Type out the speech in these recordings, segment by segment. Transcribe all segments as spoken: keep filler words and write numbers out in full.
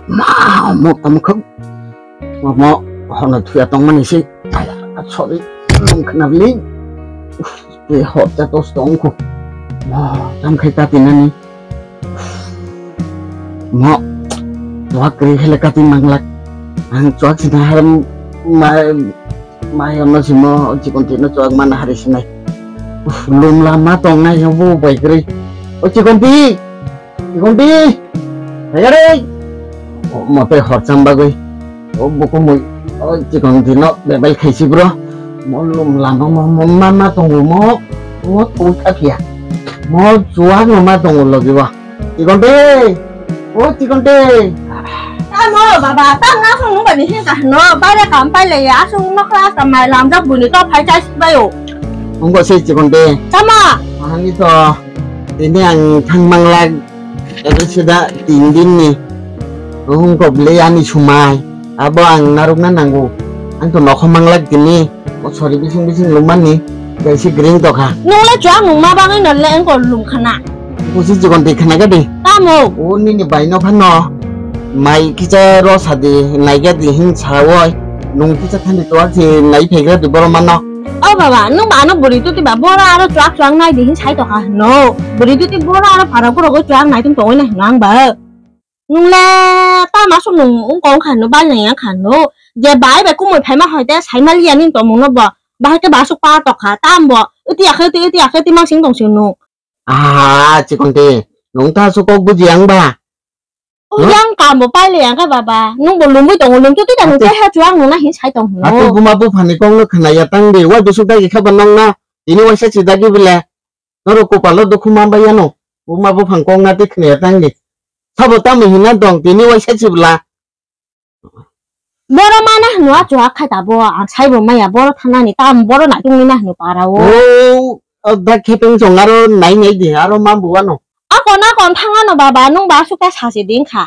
Ma, mo tamo khak. Mo, mo, hono thuya tongmani se. Aya, sorry. Tong khna bli. Uf, twi hot cha tos tong khu. Mo, tam khai ta tinani. Mo, chuak kri hele kati manglak. Ang chuak sina haram ma, ma yamno simo chikon tino chuak mana hari sinai. Uf, lum lama tong nai yobo bai kri. O chikon ti. Chikon ti. Hegare. O mote hor cham bagwi. O buku mui. O chikon tino bebel khaisi bro. Mo lum lama mo, mo mama tongo mo. Mo tong kha phiya. Mo chuak no ma tongo logi wa. Chikon ti. O chikon ti. Tamo baba, tam na sung nung bani hin ka no. Bare kam pai le ya sung no kla ka mai lam jak buni to phai chai sik bayo. Ungko se chikon ti. Tamo. Ani to. Ini ang thang mangla. Ebe sida tin din ni. Ungko ble ani sumai. Abo ang narukna nango. Ang to nokho manglak tini. O sori bising bising lumani. Gaisi green to kha. Nung le chuak nung ma bagwi no le engko lum khana. Kusi chikon twi khana gadi. Tamo. O nini bai no phano. Mai kicha ro sadi nai gadi hin sawoi. Nung kicha thani chuak si nai phaigra di boro mano. O baba, nung ba ano buri tuti ba boro aro chuak chuak nai di hin sai to kha. No. Buri tuti boro aro para kuro go chuak nai tung tongoi na hinang ba. Nung le ta masuk nung wng kong kha no, bal nang yang kha no. Je bai bai kumui phaima hoi te sai mal ya ning tongmung no bo. Bahai ke basuk pa tok kha, tam bo. Uti akhe uti, uti akhe uti mang sing tong sing nung. Ah, chikon te. Nung ta su kok buji ang ba. Uti ang kam bo pai le yang kha baba. Nung bo lungwi tongo, lung tu ti ta nung te ha chuang nung na hin sai tong no. Atu buma bu phani kong no khna ya tang de. Wa dusuk dagi kha ba nong na. Ini waisa si dagi bile. Norok kopalo dukhu manbai yano. Buma buphang kok na twi khna ya tang di. Sabo tamo hina dong tini waisa chibla. Boro mana hwnwi achuk khai tabo ang saibo maya boro thanani tam boro naitungni na hwnwi para o. O, o da khepeng chong aro nai nai di aro mambu wano. Akon akon thangano baba nung ba asuk ta sase ding kha.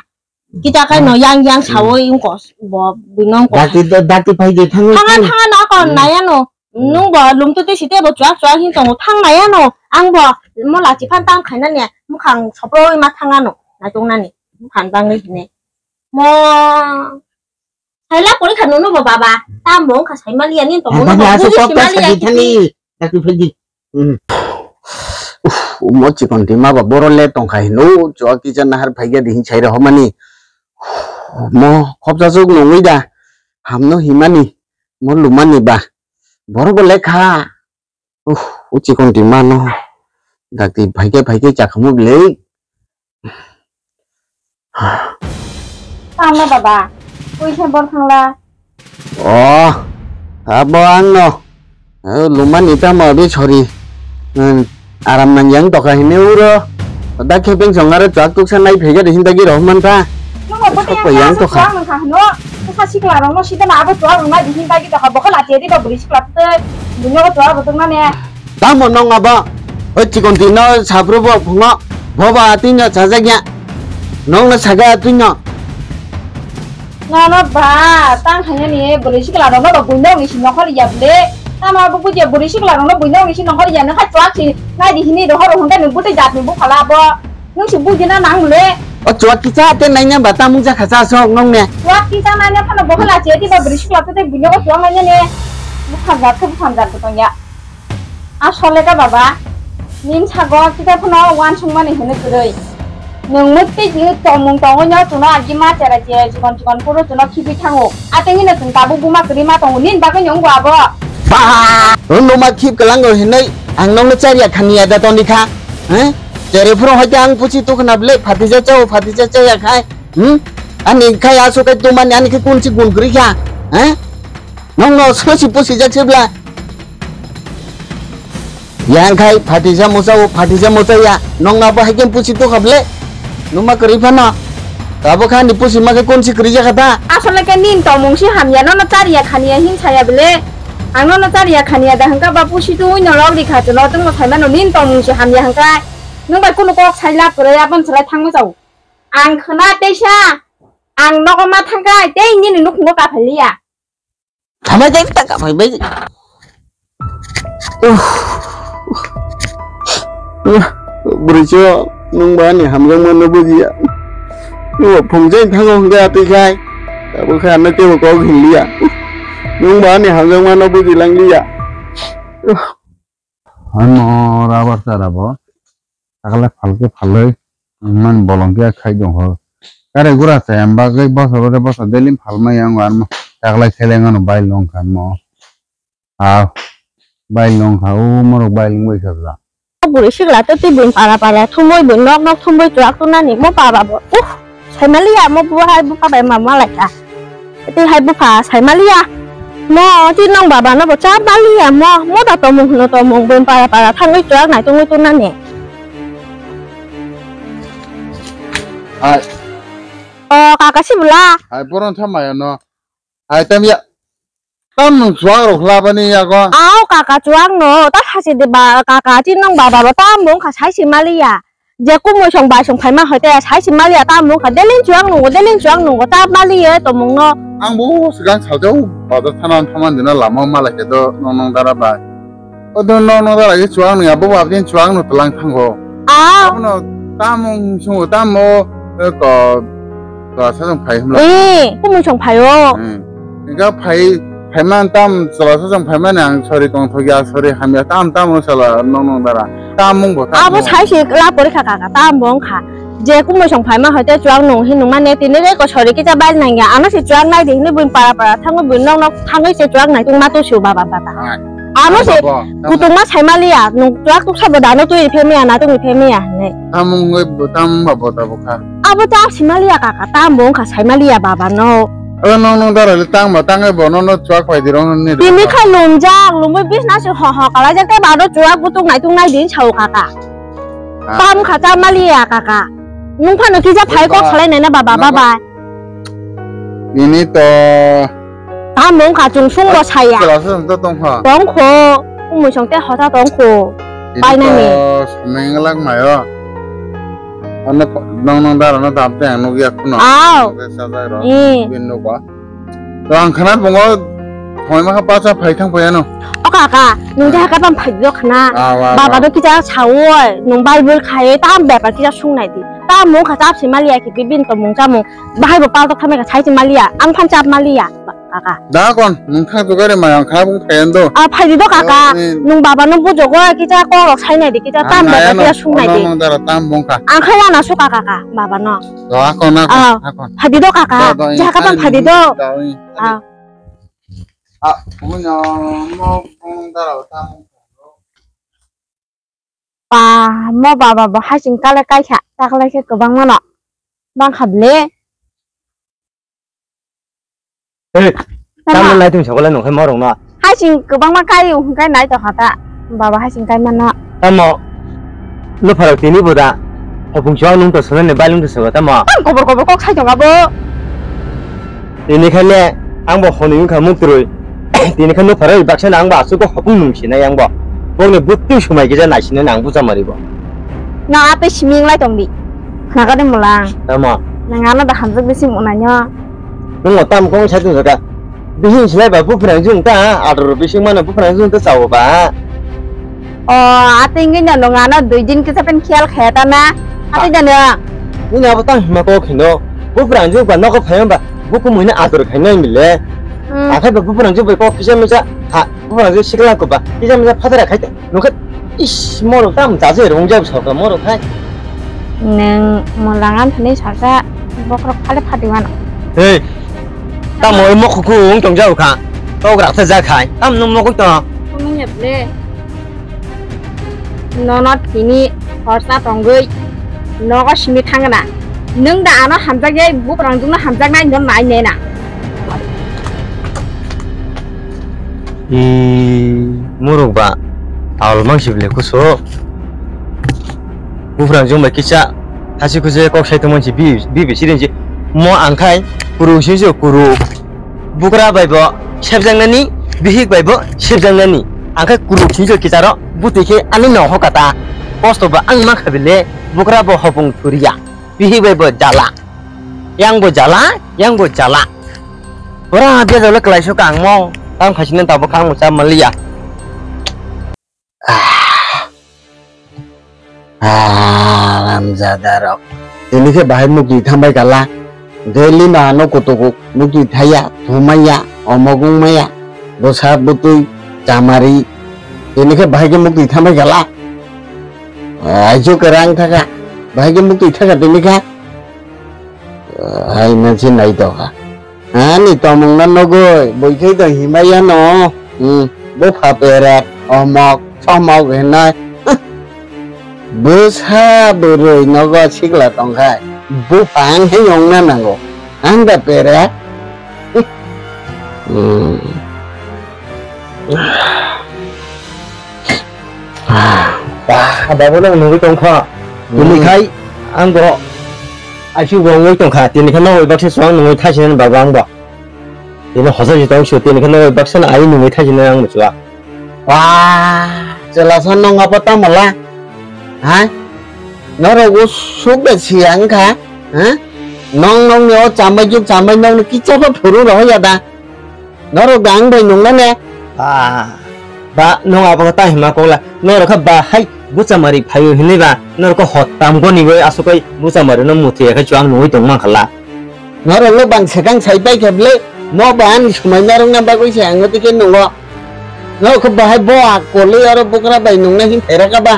Kita kai no yang yang sawo yung kos bo binong kos. Dakti dakti phai di thango. Thangan thangan akon nayano. Nung bo lum tu tisi tebo chuak chuak hin tongo thang nai ano. Ang bo mo lachi phan tam khaina ne mukhang soproi ma thang ano naitung nani mukhang bangwi hine. Mo saila pori kha nono bo baba tam bo wngkha sai maliya ni tongo. Ang no bo tani asuk buji kok si ta maliya sagi kiti. Thani. Dakti phai di. Hmm. Uf, mo chikon tima ba boro le tongkha hino chuak kisa nahar phai ga di hin sai rw mani. Mo khopsa suk nungwi da hamno himani mo lumani ba. Borok bo lekha. Uh, o chikon ti mano. Dakti phaikhe phaikhe chakhamu bwlwi. Tamo baba, puisa bor thangla. Oh, abo angno. Eh, lumani tamo abi sorry. Hmm, aram nangyang tokha hini uro. Da khepeng song aro chak tuksa nai phege de hinta gi rohman ta. Nungo bote yang yang tokha. Nang kha no. Sa sikla rong no sida na abo chwak rong nai di hinta gi tokha bokol ati ati ba buri sikla te. Bunyo ko chwak rong nane. Tamo nong abo. O chikon ti no sapro bo phungo. Boba ati no sajak ya. Nong no saga ati no. Nono ba, tang khaina ni bwrwi sikla rokno ba buino ni si nokhor ya bwle. Tama bo bujia bwrwi sikla rokno buino ni si nokhor ya nokha chwak si nai di hini rohor hwnka ni bwtwi jat ni buphala bo. Nung si bujina nang le. O chwak kisa te naina ba tamung jakha cha sok nong ne. Chwak kisa naina phano bokhala che ti ba bwrwi sikla te buino ko chwak naina ne. Bupha jat ko bupha jat ko tong ya. Asole ka baba, nin sago kita phano wansukmani hwnwi kwrwi. Nwng mwtwi tongmung tongwi no chwngno agi ma cherai cherai chikon chikon phuru chwngno khibwi thango. Atengwi no chwng tabuk buma kwrwi ma tongo, nini bagwi no wngbo abo. Ba! Nwng numa khib kwlango hinwi ang nokno chariya khaniya da toni kha. He? Cherai phuru hoite ang pusi tukhna bwle phatija chao phatija chaya khai. Hmm? Ani khai asu khai tumani ani khai kunsi gun kwrwi kha. He? Nokno sosi pusi jak sibla. Yang khai phatisa musa o phatisa musa ya nong na bo haikhe pusi tu khable. Numa kwrwi phano. Abo kha ni pusi ma khe kon si kwrwi jakha ta. Asole khe nin tongmung si hamya nono chariya khaniya hin saya bele. Ang nono chariya khaniya da hwnkha ba pusi tu wino log ri kha chwlo tongmo sai mano nin tongmung si hamya hwnkha. Nung bai kunu kok sai lab kwrwi abon swlai thangma chao. Ang khna teisa. Ang nogo ma thangkha tei nini nukhungo kaphaliya. Thamai jai ta ka phai bai. Bwrwi cho nung ba ni hamjakma no bujiya. Phungjai thango hwnkhe atwi khai. Tabuk khe ano teibo kok hinliya. Nwng ba ani hamjakmano bujilangliya. Ano rabar chara bo. Taklai phalke phalwi man bolong khe khai dong ho. Kare gura chayam bagwi bosa bode bosa daily phalmai ang armo. Taklai seleng ano bai long kha mo. Ah, bai long kha, o morok bai long bai kha bla. O bwrwi sikla to twi buini para para thumui buini nok nok thumui chuak tunani mo baba bo. Uh, saimaliya mo buhai bupha bai ma malai kha. Twi hai bupha saimaliya. Mo twi nong baba no bo cha maliya mo, mo da tomung hwno tomung buini para para thangwi chuak nai tungwi tunani. Hai. O kaka si bwla. Hai boron tha maya no. Hai tam ya. Tam nung chuak rok khlabani yago. Au kaka chuak no, ta hasi de ba kaka chin nang baba bo tam bung kha sai si maliya. Je kumui song bai song phaima hoite sai si maliya tam bung kha delin chuak nungo, delin chuak nungo ta maliye tomung no. Ang bo swkang saljao bazar thana thaman dina lama malai khe do nong nong dara bai. Odo nong nong dara khe chuak nung ya, bo bab din chuak no tlang thango. Au. Abono tamung sungo tamo, eh, ko, ko sa song phai himla. Eh, kumui song phaio. Hmm. Engka phai, phaiman tam chwla sasong phaimani ang sori tongthokya, sori hamya, tam tam wng sala nong nong dara. Tam mung bo tam. Abo mung. Sai se la porikha kaka, tam bo wngkha. Je kumui song phaima hoite chuak nung hin nung mane tini rei ko sori kisa bai nangya. Ano se chuak nai di hini buin para para thangwi buin nok nok thangwi se chuak nai tungma tu su baba bata. Ai. Ano se abo, tamo. Kutungma saimaliya, nung chuak tuksa bo dano twi phemiya, na tungwi phemiya hinwi. Tam mung wngwi bo, tam mung ba bo ta bo kha. Abo ta simaliya kaka, tam bo wngkha saimaliya baba no. Abo nong nong dara le tang ba, tang bo no no chuak pai di rong ni. Tini kha lumjak, lumui bisna se ho ho kalai jak te ba do chuak butuk nai tung nai din sao kaka. Ah. Tam kha ta maliya kaka. Nung phano kija phai kok salai nai na baba, baba. Ini to. Tam wngkha chwng sung bo saya. Chwla song to tong kha. Tong kho. Umui song te hota tong kho. Ini painani. To sameng lak mayo. Ano nong nong dara no dap de ang nugya kuno. Aw. Sajai ro. Eh. Bin nugo. To ang khana bungo thoi ma kha pacha phai thang phai ano. O kaka, nung je haka tam phai do khana. Aw, aw, baba aw. Do kisa sawi, nung Bible khai, tam bepar kisa sung nai di. Tam mung kha chap si maliya ki bibin to mung chamung. Bahai bo pal to khamai kha sai si maliya, ang phan chap maliya, ba-, kaka. Da kon, nung thang to gari ma ang kha bung phai do. A phai di do kaka, oh, eh. Nung baba no bujo go kisa kok rok sai nai di, kisa tam bepar kisa sung nai di. Nong dara tam mung kha. Ang kha wana su kaka, baba no. Do akon, akon, akon. Phadi do kaka. Do, do, je haka tam phadi do. Ah. Ah, mo no, mo, mo dara tam. Pa, mo baba bo hasing kale kai kha, ta kale khe kwbang mano. Bang kha ble. Hey, tamo nai tong sakole nong khai morong no. Hasing kwbangma kai hwnkhe nai tongkha ta. Baba hasing kai mano. Tamo. No pharok tini bo da. Hopung chuang nung to sunani bai nung to sabo tamo. Ang kobor kobor kok sai tonga bo. Tini khai le ang bo hwnwi wngkha muk twrwi. Tini khai no pharok baksa ang bo aswk hopung nung sinai ang bo. Bokni bwtwi sumai kisa nai sinai ang bucha mari bo. No atwi simi wng lai tong di. Khna kani mulang. Tamo. Nang ano da hamjak bisi mwnai no. Nwng o tam kong sai tong jaka. Bihing silai ba buphrang jung ta, ador bising mano buphrang jung ta chao ba. O, atwi ngino nwng ano dui din kisa pen khiyal khaya ta na. Atwi jani. Nini abo tang hima kok hino. Buphrang jung ba nogo phai ba. Buku muina ador khainai mile. Hmm. Akhai ba buphrang jung ba kok kisa misa. Ha, buphrang jung sikla ko ba. Kisa misa phatara khai. Nukhe, is, morok tam jaje rung jab sarka morok hai. Neng molang an thani sarka bokrok phale phati mano. Hey, tam oi mokho khung tong jao kha. Tok rak ta ja khai. Tam nung mokho to. Kung ya ble. Nono tini horsa tongoi. Nogo simi thangna. Nung da ano hamjak ye bukrang dungno hamjak nai non nai nena. I muruk ba, tawal mang si bile kuso. Bufrang jung bai kisa, hasi kuse kok sai tongmani si bi, bi bi sirin si. Mo ang khai, kuru si si kuru. Bukra bai bo, sepjang nani, bihik bai bo, sepjang nani. Ang khai kuru si si kisa ro, buti khe ani no ho kata. Kosto ba ang ma kha bile, bukra bo hopung thuria. Bihik bai bo jala. Yang bo jala, yang bo jala. Ora dia jala kelai so kang mo. Tam khasina tabo kang mo cham maliya. Ah. Ah, lamjada rok. Tini khe bahai mukti thambai kala. Daily no ano kutuku mukti thaya, thumaya, omok wngmaya, bwsa bwtwi, chamari. Tini khe bahai khe mukti thambai kala. Aichu kwrang thaka, bahai khe mukti thaka tini kha. Hai mansi nai tokha. Ani tomung na nugui, bui khe to himaya no. Hmm, bupha peret, omok, somok hinai. Bwsa bwrwi nogo sikla tongkhai, bupha ang hai wngna nango. Ang da peret. Hmm. Bah, babo nang nungwi tongkha. Hmm. Tini khai ang bo aisi bo wngwi tongkha. Tini khai nang baksa suang nungwi thaisinani babo ang bo. Tini hosa si tong sio, tini khai nang baksa na ai nungwi thaisinani ang bo suak. Wah, chwla sa nong apa tamo la? Ha? Norok o suk da si ang kha? Ha? Nong nong ni o chamai juk chamai nong ni kicha pha phuru roh ya da. Norok da ang bai nung nane. Ah, ba, nung abo ta hima kokla. Norok kha ba hai buchamari phaio hinui ba. Norok kha hot tam goni bai asuk kai buchamari no muthia khe chuang nungui tong man khala. Norok no bang sekang sai pai khe ble. No ba ani sumai narwk na bagwi se ang no tike nungo. Norok kha ba hai bo ak kolwi aro bokra bai nung na hin thai raka ba.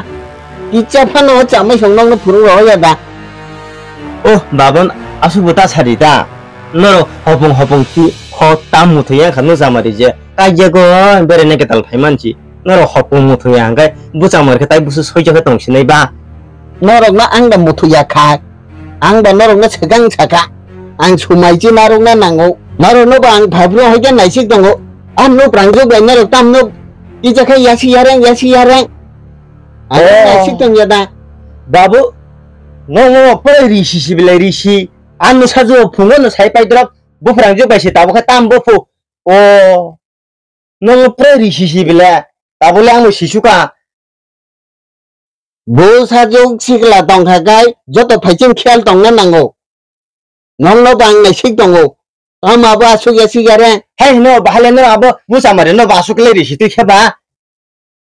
Kicha phano chamai song nong no phuru roh ya da. Oh, babon asuk bo ta sadi ta. Norok hopung hopung ti ho tam muthung ya kha no jamari je. Kaijago bere ne ketal phai manchi. Norok hopung muthung ya hangkai buchamar khe tai busu soija khe tong sinai ba. Norok no ang da muthung ya kha. Ang ba norok no sekang saka. Ang sumai chi narwk na nango. Norok no ba ang phabro hai khe naisik tongo. Ang no prangjok bai norok tam no kisa khe yasi yareng, yasi yareng. Ang Oh. naisik tong ya da. Babu, no, no, pura risi si bilai risi. Ang no sajo phungo no sai pai drop. Buphrang jo bai se tabuk khe tam buphu. O, nung pura risi si bile. Tabuk le ang no sisuka. Bo sajwk sikla tongkha kai joto phaiching khel tongna nango. Nongno bo ang naisik tongo. Tamo abo asuk ya sikya re. Hai hino bahale no abo busa mare no bo asuk le risi twi khe ba.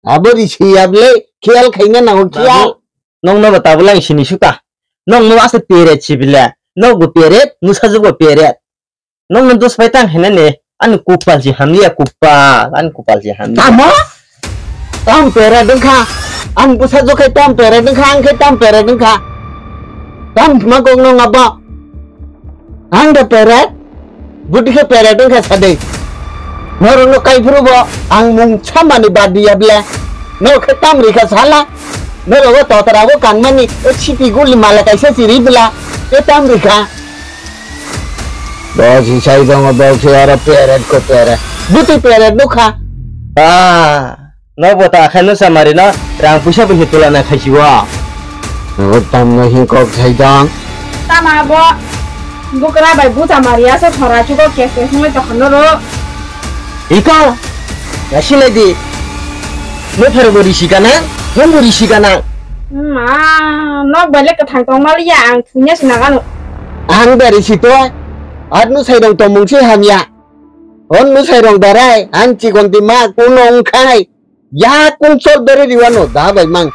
Abo risi ya ble khel khaina nango khel. Babu, nongno bo tabuk le ang sini suka. Nongno asa peret si bile. Nokbo peret, musajwkbo peret. Nokno dos bai tang hinani, ani kupal si hamliya kupal, ani kupal si hamliya. Tamo? Tam peret wngkha, ani bwsa jokhai tam peret wngkha, ang khe tam peret wngkha. Tam hima kok nong abo? Ang da peret? Bwtwi khe peret wngkha sadi. Norokno kaiphuru bo ang mung samani bad diya ble. Norok khe tam rikha sala. Norok o totra o kanmani o siti guli mala kaisa siri bla. E tam rikha. Bo si sai tongo, bo si oro peret ko peret. Bwtwi peret nukha. Ah, nokbo ta khe nusa mari no rang puisa bo hi tula na khaisi o. Bo tamno hi kok sai tong. Tama bo bukra bai bucha mari aso thora chuko kes kes ngai tokha noro. Iko, ya silai di. Mo phar bo risi kana, mo bo risi kana. Ma, nok bai le kwthang tong maliya ang. Punya sinaga no. Ang beri si to. At nu sai rong tomung si hamya. On nu sai rong berai. Ang chikon ti ma kuno ongkhai. Ya kung sol beri riwano da bai mang.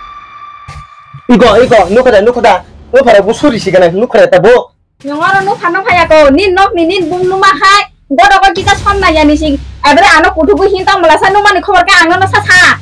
Iko, iko, nukada, nukada. Nukhara bu suri si gana, nukhara ta bu. Nyongoro nukhano phaya ko. Nin nok ni nin bung numa khai. Godo ko kita som na yani si. Ebre ano kutubu hin tong mala sa numa ni khobor ka ang no sa sa.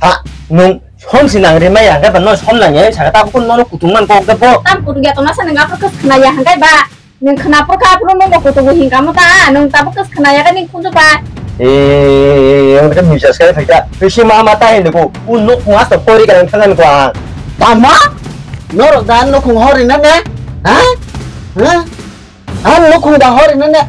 Ha, nung som si nang rimai ang ka no som nang ya sa ta bu no kutung man ko da bu. Tam kutu ya to na sa nang apro kes khna ya hangkai ba. Nung khna por ka apro no kutubu hin ka mo ta. Nung ta bu kes khna ya ka ning kunju ba. Eh, ang ka misa sa phaita. Pisi ma ma ta hin ko. U nok ma sa pori ka nang thangan ko. Tama? Norok da nukhung hori na ne? Ha? Ha? Ang nukhung da hori na ne?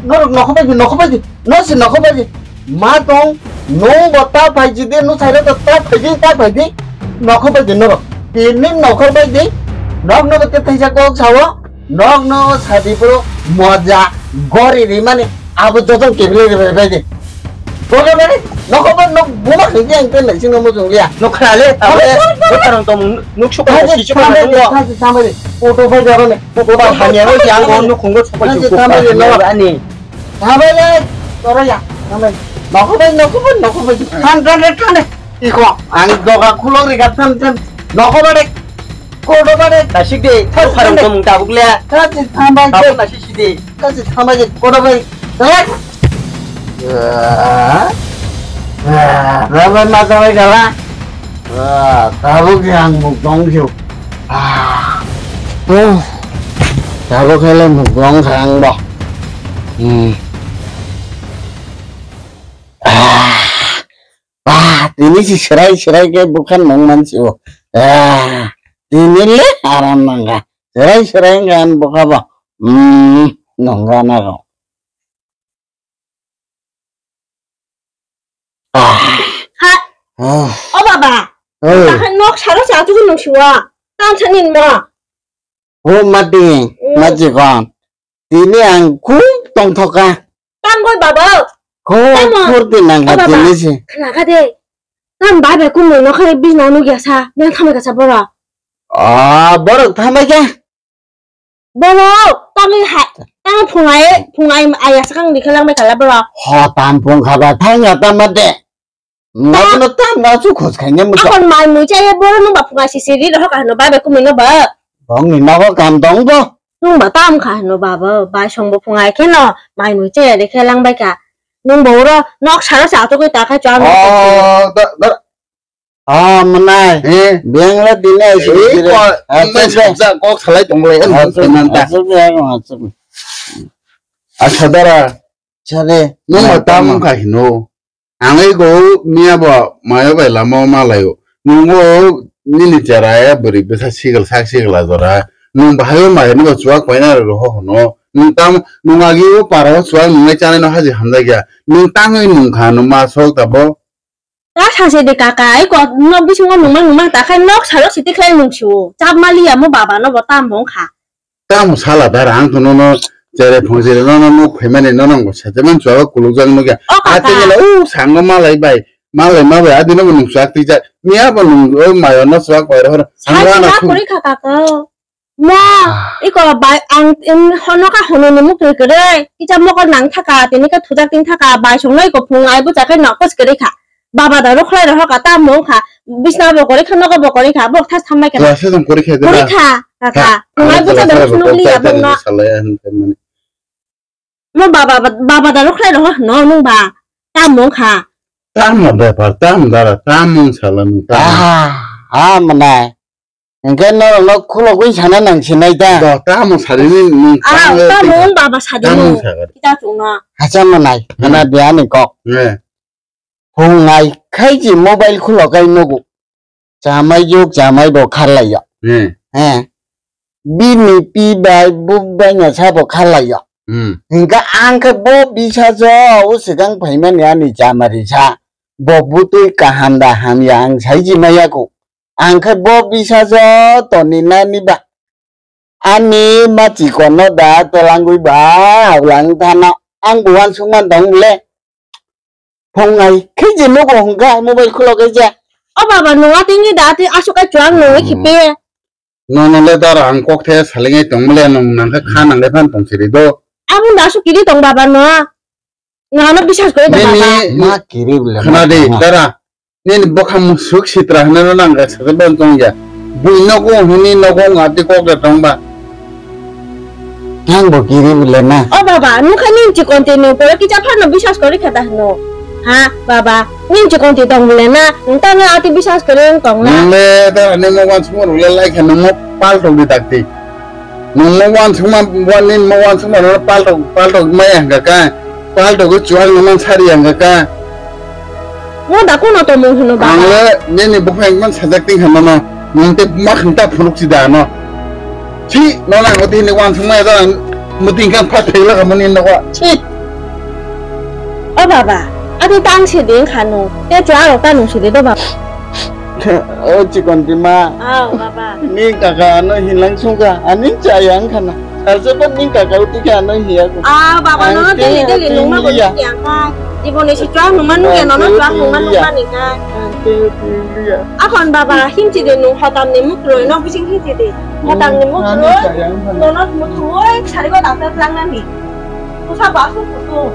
Norok nokho bai di, nokho bai di. No si nokho bai di. Ma tong, nung bo ta phai ji de, nu sai ta ta phai di, ta phai di. Nokho bai di norok. Tini nokho bai di. Nok no te thaisa kok sawo. Nok no sadi pro moja gori ri mani. Abo joto kebile ri bai di. Boga bani, nokho ba nok buma khe yang te naising no mujung ya. Nok khale, abo, abo, abo, abo. Bokarang tong nuk suk Thaje, si suk thaje, tong. Thaje, thaje. Auto bai jaro ne. Auto bai hanya no yang go nuk khungo suk suk. Thaje, thaje, no. Ani. Thabai le, toro ya. Thabai. Nokho bai, nokho bai, nokho bai. Than, than, than, than. Iko, ang doga khulok ri ga than, than. Nokho bai de. Kodo bare. Nasik de, thar pharang tong tabuk le. Kasi thambai. Tabuk nasik sidi. Kasi thambai de, kodo bare. Tara. Rabai ma thambai kala. Tabuk yang mukdong siu. Tabuk hele mukdong sang bo. Hmm. Ah, ah, tini si serai serai ke bukan nong mansi o. Ah, tini le aram nangga. Serai serai kan buka ba. Hmm, nongga na ko. Ah. Ha. Ah. O baba. Oh. Tahan nok saro sa tu nung siwa. Tan sanin ma. Oh, mati, hmm. Mati kon. Tini ang khub tongthoka. Tamo baba. Khub tamo. Khurti nangkha tini se. Khna kha de. Tam bai bai kum no khare bijna nugya sa. Nang thamai kasa bora. Ah, borok thamai kha. Boro, tamo ha, tamo phungai, phungai aya sakang dikhe langbai kala boro. Ho tam phung kha ba thangya tam mate. Nabono tam na chu khos khaina mucha. Akon mai mui chaya boro nung ba phungai sisi ri rohor ka hano bai bai kumui no ba. Bong ni nogo kam tong bo. Nung ba tam kha hano baba, bai song bo phungai khe no mai mui chaya de khe lang bai kha. Nung bo uro nok saro sa to koi ta kha chwa. Oh, da, da. Ah, manai. Eh. Beng la dinai si. Eh, ko, ah, nung sa kok salai tong le. Acha, acha, acha. Acha dara. Chale. Nung ba tam kha hino. Ang ego miya bo mayo bai lama o malayo. Nungo nini chera ya bwrwi bwsa sigil sak sigil a jora. Nung bahai o mai ni bo chuak paina ro ho hono. Nung tam nung agi o para o chuak nung nai chanai no haji hamjak ya. Nung tangwi nung kha no ma sok ta bo. Ta sase de kaka ai ko nok bisingo nung mang nung mang ta khai nok salo siti khlai nung siwo. Chap mali ya mo baba no bo tam bong kha. Tamo sala dara ang to nono chere phung chere nono nuk phaimani nono bo sajaman chwao kulukjak nukya. O kaka. Atengela u sango malai bai. Malai ma bai adino bo nung chwak twijak. Miya bo nung o mayo no chwak bai rohor. Sango ana na khung. Kori kha kaka. Ma, ah. Iko bai ang in hono ka hono ni muk twi kere. Kicha moko nang thaka tini ka thujak ting thaka bai song no iko phung ai bu chakai no kos kere kha. Baba da rokhlai rohor ka ta mung kha. Bisna bo kori kha nogo bo kori kha. Bo thas thambai kha. Klasa jong kori kha. Kori kha. Kaka, nungai bwsa da sunuk liya bwngno. Mo baba, baba da rokhlai roho no nung ba. Tamo kha. Tamo bepar, tam dara, tamo sala nung tamo. Ah, ah, manai. Engke no no khulogwi sana nang sinai ta. Do tamo sari ni nung. Ah, tamo baba sadi nung. Kita chungna. Hacha manai. Kana dia ni kok. Phung nai khai ji mobile khulo kai nugu. Chamai juk chamai bo kharlai ya. Hmm. Eh. Bini pi bai buk bai no sa bo kharlai ya. Hmm. Hingka ang khe bo bisa jo o sikang phaimani ani chamari sa. Bo butui kaham da hamya ang sai ji maya ko. Ang khe bo bisa jo toni nani ba. Ani ma chikon no da tolangwi ba haulang thano. Ang bo wansukma dong le. Phungnai khe je nogo hwnka mobile khulo khe je. O baba, nung atini da atini aswk ai chuang nungwi khipe. Nono le dara ang kok the salingwi tongmale nung nang khe kha nang le phan tong siri do. Aboni da aswk kiri tong baba no. Nono biswas kori tong baba. Ma kiri bole. Khna de dara. Nini bokha musuk sitra hwnwi no nang kha sakhe ban tong ya. Bui nogo hwnwi nogo nga tei kok da tong ba. Nang bo kiri bole na. O baba, nukha nini chikon twi nung pore kicha phano biswas kori kha da hwno. Ha, baba, nini chikon twi tong bole na, nung tamo ati biswas kori wng tong na. Nung le da ani mo wan sumo rule lai kha nung mo pal tong di tak ti. Nung mo wan sungma, wan nini mo wan sungma no paltok, paltok maya hwnkha ka. Paltok o chuhak no man sari hwnkha ka. Mo da kono tomung hwno baba. Ang le nini buphang man sajak ting hwno no. Nung te ma khang ta phunuk si da no. Si no nang oti ni wan sungma ya da muting kan phat thai la ka mani no wa. Si. O baba, ati tang si ding khanu. Te chuhak rok ta nung si de do baba. O chikon tima. Aw, baba. Ni kaka ano hinlang sungka, ani chaya ang khana. Salsa pa ni kaka uti khe ano hiya ko. Ah, baba, nono daily daily nungma bo nungya kha. Jiboni si chuak nungma nungya, nono chuak nungma nungma ni kha. Akhon baba, himchi de nung hotam ni mukroi, nok bising himchi de. Hotam ni mukroi, nono mukroi, sari ko dakta tlang nani. Kusa basu kutung.